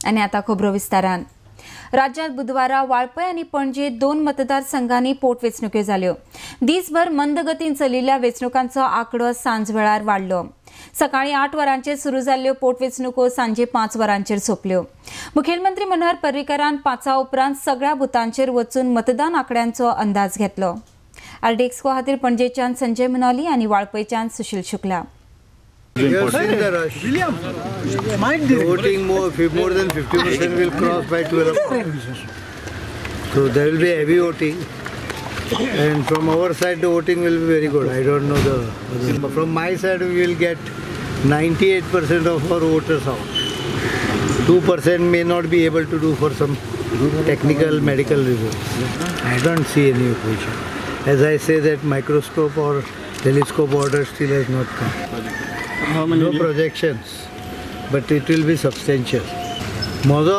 आनी आतां खबरो विस्तारान. राज्यांत बुधवारा वाळपय आनी पणजे 2 मतदारसंघांनी पोटवेंचणुक्यो जाल्यो. दीसभर मंदगतीन चलिल्ल्या वेंचणुकांचो आंकडो सांजवेळार वाडलो. सकाळी 8 वरांचेर सुरू जाल्ल्यो पोटवेंचणुको सांजे 5 वरांचेर सोंपल्यो. मुखेलमंत्री मनोहर पर्रीकरान 5 उपरांत सगळ्या बुथांचेर वचून मतदान आंकड्यांचो अंदाज घेतलो. आरडीएक्सको खातीर पणजेच्यान संजय मुनोली आनी वाळपयच्यान सुशील Shukla. Voting more than 50% will cross by 12 o'clock. So there will be heavy voting, and from our side the voting will be very good. I don't know the from my side we will get 98% of our voters out. 2% may not be able to do for some technical medical reasons. I don't see any opposition. As I say, that microscope or telescope order still has not come. No projections, but it will be substantial. म्हजो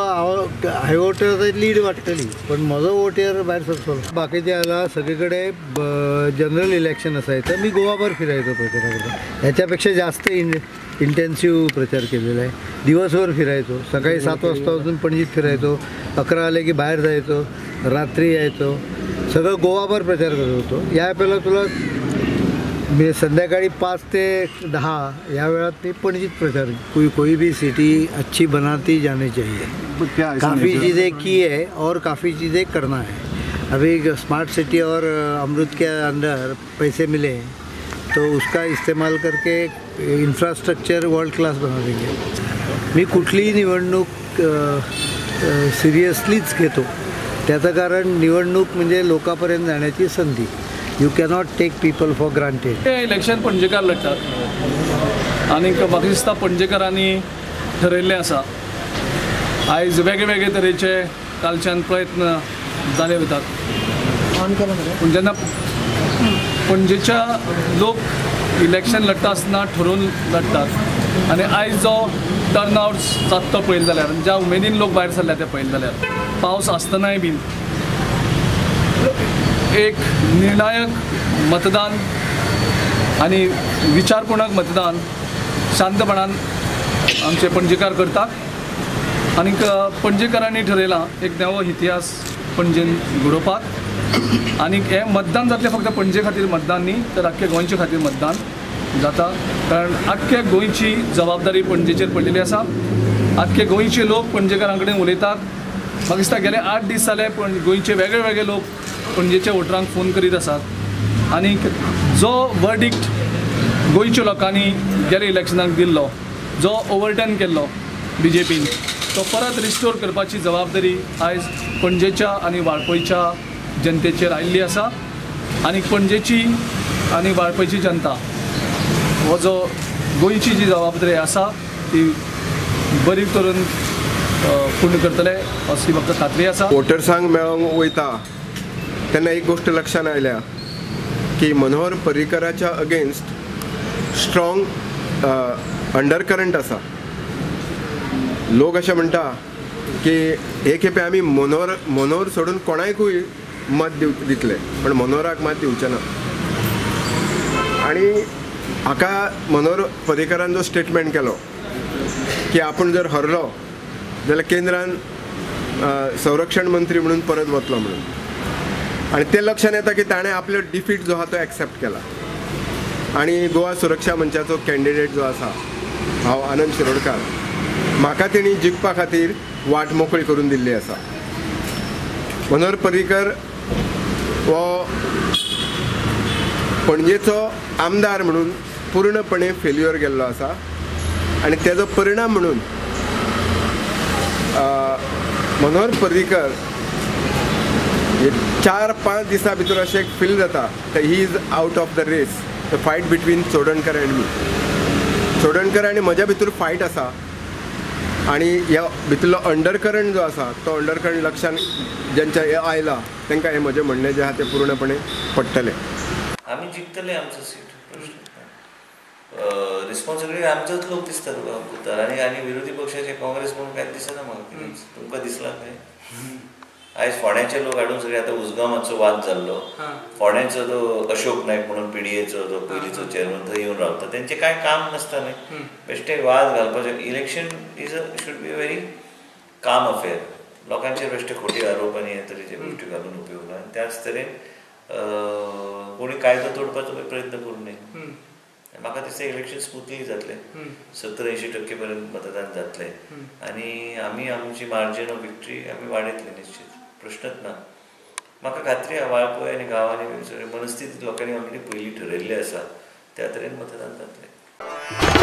हाय water lead वाडटली, पण म्हजो water भायर सरतलो. बाकीचे आला सगळीकडे general election आसा, तर मी गोवाभर फिरायचो प्रचार करता. ह्याच्यापेक्षा जास्त इंटेन्सिव्ह प्रचार केलेला आहे. दिवसभर फिरायचो, सकाळी 7 वाजतापासून पणजीत फिरायचो, 11 आले की बाहेर जायचो, रात्री यायचो, सगळं गोवाभर प्रचार करत होतो. या पहिला तुला मी संध्याकाळी 5 ते 10 या वेळात मी पणजीत प्रचार. कोई भी सिटी अच्छी बनाती जानी चाहिए. काफ़ी चीज़ें की है और काफ़ी चीज़ें करना है. अभी स्मार्ट सिटी और अमृत के अंदर पैसे मिले तो उसका इस्तेमाल करके इंफ्रास्ट्रक्चर वर्ल्ड क्लास बना देंगे. मी कुठलीही निवडणूक सिरियसलीच घेतो. त्याचं कारण निवडणूक म्हणजे लोकांपर्यंत जाण्याची संधी. You cannot take people for granted. हे इलेक्शन पणजेकार लढटात आनीक म्हाका दिसता पणजेकारांनी ठरयल्लें आसा. आयज वेगळे वेगळे तरेचे कालच्यान प्रयत्न जाले वतात, पूण जेन्ना पणजेच्या लोक इलेक्शन लढटा आसतना ठरोवन लढटात आनी आयज जो टर्न आवट जाता तो पळयलो जाल्यार, ज्या उमेदीन लोक भायर सरल्या ते पळयले जाल्यार, पावस आसतनाय बीन एक निर्णायक मतदान आनी विचारपूर्णक मतदान शांतपणान आमचे पणजेकार करतात. आनीक पणजेकारांनी ठरयलां एक नवो इतिहास पणजेन घडोवपाक. आनीक हें मतदान जातलें फक्त पणजे खातीर मतदान न्ही, तर आख्खे गोंयचे खातीर मतदान जाता, कारण आख्खे गोंयची जबाबदारी पणजेचेर पडलेली आसा. आख्खे गोंयचे लोक पणजेकारां कडेन उलयतात. म्हाका दिसता गेले 8 दीस जाले पण गोंयचे वेगळे वेगळे लोक पणजेच्या वोटरांक फोन करीत आसात आनीक जो वर्डिक्ट गोंयच्या लोकांनी गेल्या इलेक्शनाक दिल्लो, जो ओवरटर्न केल्लो बीजेपीन, तो परत रिस्टोर करपाची जबाबदारी आयज पणजेच्या आनी वाळपयच्या जनतेचेर आयिल्ली आसा. आनी पणजेची आनी वाळपयची जनता हो जो गोंयची जी जबाबदारी आसा ती बरी करून पूर्ण करतले अशी म्हाका खात्री आसा. वोटर्सांक मेळोंक वयता तेन्ना एक गोश्ट लक्षांत आयल्या की मनोहर पर्रीकराच्या अगेन्स्ट स्ट्रॉंग अंडरकरंट आसा. लोक अशें म्हणटा की हे खेपे आमी मनोहर सोडून कोणाकूय मत दितले, पण मनोहराक मात दिवचे ना. आनी हाका मनोहर पर्रीकरान जो स्टेटमेंट केलो की आपूण जर हरलो जाल्यार केंद्रान संरक्षण मंत्री म्हणून परत वतलो म्हणून, आनी तें लक्षांत येता की ताणें आपलो डिफीट जो आहा तो एक्सेप्ट केला. आनी गोवा सुरक्षा मंचाचो कॅन्डिडेट जो आसा हांव आनंद शिरोडकार, म्हाका तेणी जिखपा खातीर वाट मोकळी करून दिल्ली आसा. मनोहर पर्रीकर हो पणजेचो आमदार म्हणून पूर्णपणे फेल्युअर गेल्लो आसा आनी तेजो परिणाम म्हणून मनोहर पर्रीकर 4-5 दिसां भितर अशें एक फील जाता he is out of the race. The fight between Chodankar and me. Chodankar आनी म्हज्या भितर फायट आसा आनी ह्या भितरलो अंडरकरंट जो आसा तो अंडरकरंट लक्षान ज्यांच्या आयला तांकां हें म्हजें म्हणणें जें आहा तें पूर्णपणे पडटलें. आमी जिखतले आमचो सीट, प्रश्न रिस्पॉन्सिबिलिटी आमचोच लोक दिसता तुका बुथार आनी आनी विरोधी पक्षाचे काँग्रेस म्हणून कांयच दिसना म्हाका कितेंच. तुमकां दिसलां कांय? आयज फोंड्याचे लोक हाडून सगळे आतां उसगांव मातसो वाद जाल्लो, फोंड्याचो तो अशोक नायक म्हणून पीडीएचो जो पयलींचो चेअरमन थंय येवन रावता, तेंचें कांय काम नासता न्ही, बेश्टे वाद घालपाचें. Election is a should be very काम अफेअर. लोकांचेर बेश्टे खोटे आरोप आनी हे तरेचे गोश्टी घालून उपयोग ना. आनी त्याच तरेन कोणी कायदो तोडपाचो प्रयत्न करूं नये. म्हाका दिसता इलेक्शन स्मुथली जातलें, 70-80% पर्यंत मतदान जातलें आनी आमी आमची मार्जीन ऑफ विक्ट्री आमी वाडयतले निश्चित, प्रश्नच ना. म्हाका खात्री आहा वाळपय आनी गांवांनी सगळे मनस्थिती लोकांनी ऑलरेडी पयलीं ठरयल्लें आसा, त्या तरेन मतदान जातलें.